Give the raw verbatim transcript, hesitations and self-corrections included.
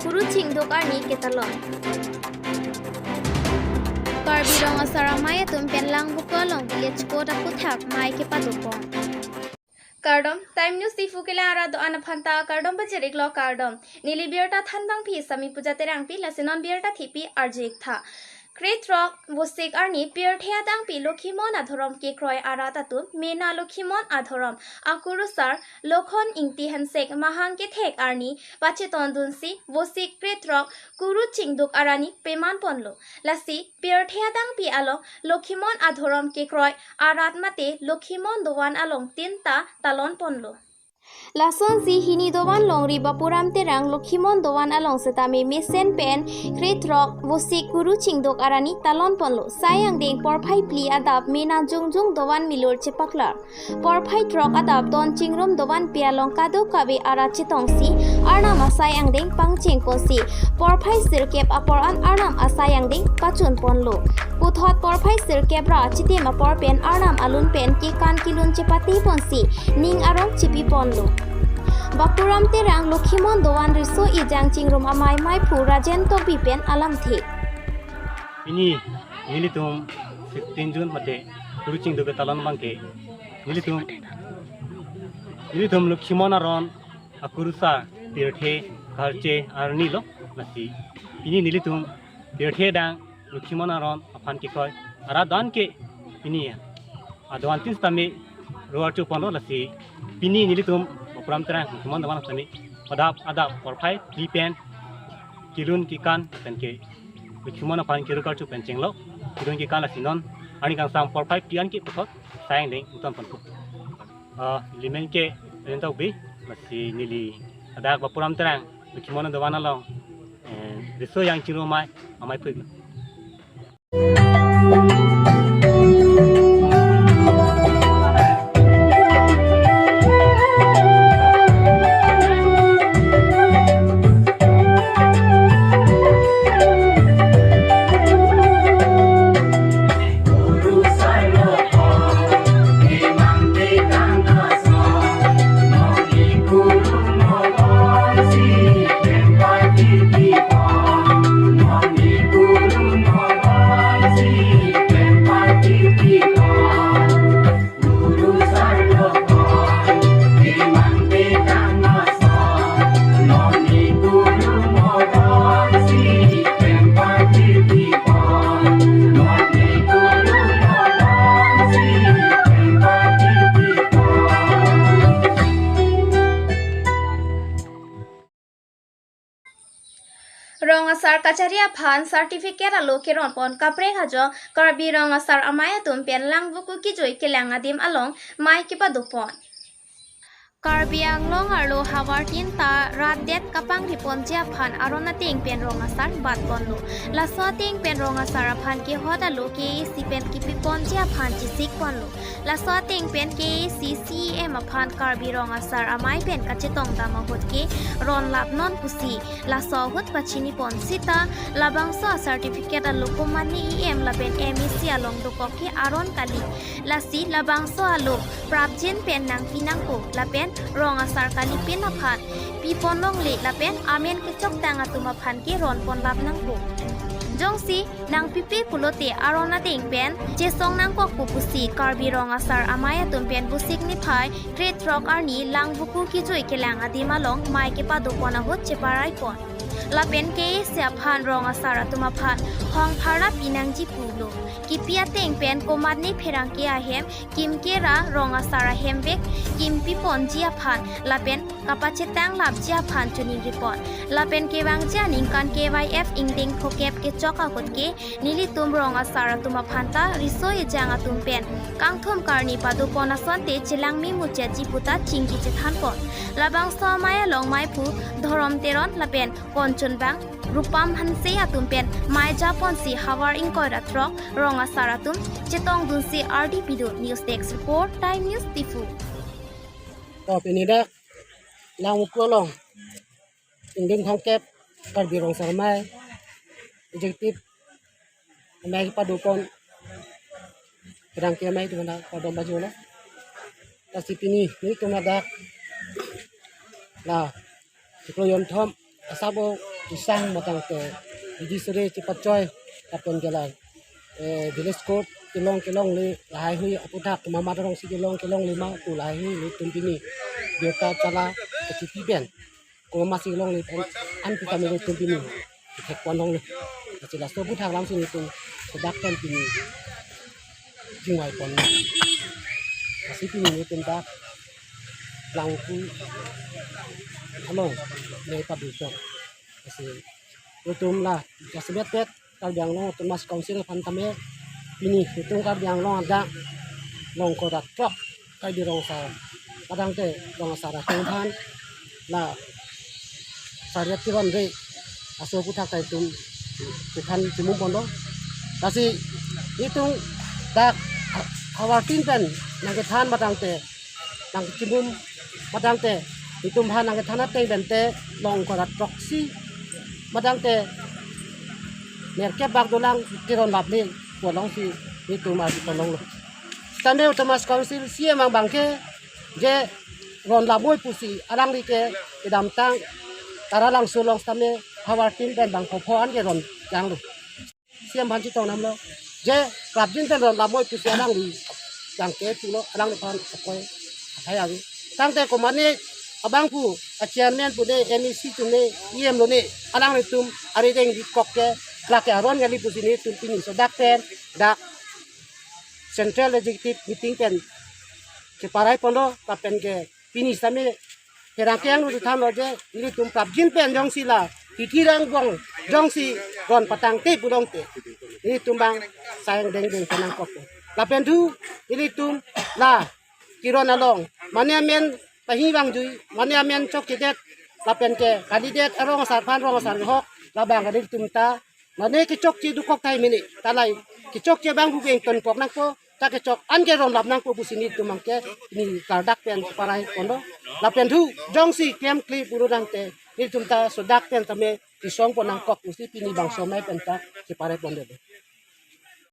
Kuru Chingduk arni ketalon. Karbi Rong Asar Amei atum pen Langvoku along village court aphuthak mei kepadopon. Kardom, Time News Diphu kelang arat do-an aphanta kardom pajir-iklo, kardom. Neli birta thanbangpi Sami Puja Terangpi, lasi non birta thepi arju-ik tha. Krethrok Vosik arni pirthe adangpi Lokhimon adhorom kekroi arat atum mena Lokhimon adhorom akurusar Lokhon Ingti Hensek mahang kethek arni pachetongdunsi Vosik Krethrok Kuru Chingduk arni pemanponlo. Lasi pirthe adangpi along Lokhimon adhorom kekroi arat mate Lokhimon dovan along tin ta talonponlo. Lasonsi hini dovan longri Bapuram Terang Lokhimon dovan along setame mesen pen Krethrok Vosik Kuru Chingduk arni talonponlo. Sai angdeng porphai phli adap mena jongjong dovan milur chepaklar. Porphai throk adap ton chingrum dovan pi along kadokave arat chetongsi Arnam asai angdeng pangchengponsi porphai sirkep apor an Arnam asai angdeng pachunponlo. Puthot porphai sirkep ra chitim apor pen Arnam alun pen kekan kelun chepateponsi ning arong chipiponlo. Bapuram Terang Lokhimon dovan riso ejang chingrum amei meiphu Rajen Tokbi pen alamthe. Pini nelitum sixteen June mate Kuru Chingduk ketalon abangke nelitum nelitum Lokhimon aron akurusar pirthe karche arnilo. Lasi pini nelitum pirthe adang Lokhimon aron aphan kekroi arat do-an ke pini adovan tin setame ro archuponlo. Lasi pini nelitum Bapuram Terang Lokhimon dovan setame adap adap porphai phli pen kelun kekan pen ke Lokhimon aphan keru karchu pen chenglo kelun kekan. Lasi non arni kangsam porphai phli an ke puthot sai angdeng utan ponpo. Ah, neli men ke Rajen Tokbi, lasi neli ladak Bapuram Terang Lokhimon dovan along, eh, riso ejang chingrum amei, amei phu-iklo. Rong asar kachari aphan certificate alo keronpon kaprek ajok Karbi Rong Asar Amei atum pen Langvoku kejui kelang adim along mei kepadopon. Karbi Anglong arlo havar tin ta rat det kapangriponji aphan aron ateng pen rong asar batponlo. Laso ateng pen rong asar aphan kehot alo K A A C pen kipiponji aphan chesikponlo. Laso ateng pen K A A C C E M aphan Karbi Rong Asar Amei pen kachetongdam ahut ke ronlapnon pusi laso ahut pachinipon sita labangso a certificate alo komatne E M lapen M A C along dokok ke aron kali. Lasi labangso alo prapjin pen nangpi nangpo lapen rong asar kalipin aphan pipon longle lapen amen kechoktang atum aphan ke ronponlap nangpo. Jongsi nangpipe pulote aron ateng pen chesong nangkokpo pusi Karbi Rong Asar Amei atum pen Vosik niphai krethrok arni Langvoku kejui kelang adim along mei kepadopon ahut cheparaipon. Lapen K A A C aphan rong asar atum aphan hong pharna pinangji pulo. Kipi ateng pen komatne pherangke ahem kimke ra rong asar ahemvek kimpiponji aphan lapen kapachetang lapji aphan choningripon. Lapen kevangji aningkan K Y F ingdeng phokep kechok ahut ke nelitum rong asar atum aphan ta riso ejang atum pen kangthum karni padopon asonte chelangme muchotji puta chingki chethanpon. Labangso amei along meiphu Dhorom Teron lapen konchunbang Rupam Hanse atum pen mei japonsi havar ingkoi ra throk rong asar atum chetongdunsi ardi pido. News Desk Report, Time News Diphu. To pini dak Langvoku along ingdeng phongkep Karbi Rong Asar Amei executive amei kepadopon pherangke amei atum aphan kardom pajirlo. Lasi pini nelitum ladak la chiklo jonthom asap o isang matang te bidi sore chepachoi lapen ke la, eh, village court kelong kelongle lahai hui aputhak mamat arongsi kelong kelongle ma pu lahai hui nelitum pini birta chala kachipi pen komatsi longle pen an pu kami nelitum pini thek pon longlo. Lasi laso aputhak alamsi nelitum sodak pen pini chingvai pon. Lasi pini nelitum dak Langku along ne padukon. Lasi nelitum la jasemet pet Karbi Anglong Autonomous Council aphan tame pini nelitum Karbi Anglong adak long korat trok Karbi rong asar padang te rong asar atum aphan la sariat tiron re aso aputhak ta itum kethan chimum pon do. Lasi itum dak havar tin pen nangkethan matang te nangchimum matang te itum aphan nangkethan ateng pen te long korat troksi matang te nerkep bak dolang tiron laple pu alongsi itum ardi pon longlo. Sitame Autonomous Council C E M abang ke je ron lamoi pusi alangli ke kedamtang Taralangso along sitame havar tin pen bang kopho an ke ron janglo. C E M aphan chetong damlo je prapjin pen ron lamoi pusi alangli jang ke pulo alangliphan akoi athai avi. Tangte komane abang pu a chairman pu ne M A C pu ne E M lo ne alanglitum arideng dikok ke lake aron kali pusi nelitum pini sodak pen dak Central Executive Meeting pen cheparai pon do lapen ke pini sitame pherangke angno than lo je nelitum prapjin pen jongsi la titi rangbong jongsi ron patangte pu dong te nelitum bang sayang dengdeng pen nangkok. Lapen thu nelitum la Kiron along mane amen pahi vangjui, mane amen chokchedet lapen ke candidate arong asar aphan rong asar kehok labang kali tum ta mane kechokche dokok tahai mene, ta lahai kechokche abang pu beng tonkok nangpo, ta kechok an ke ron lap nangpo pusi nelitum abang ke pini kardak pen parai pon do. Lapen thu jongsi klemkle pulo tangte nelitum ta sodak pen tame kesong pon nangkok pusi pini bangso amei pen ta cheparai pon do.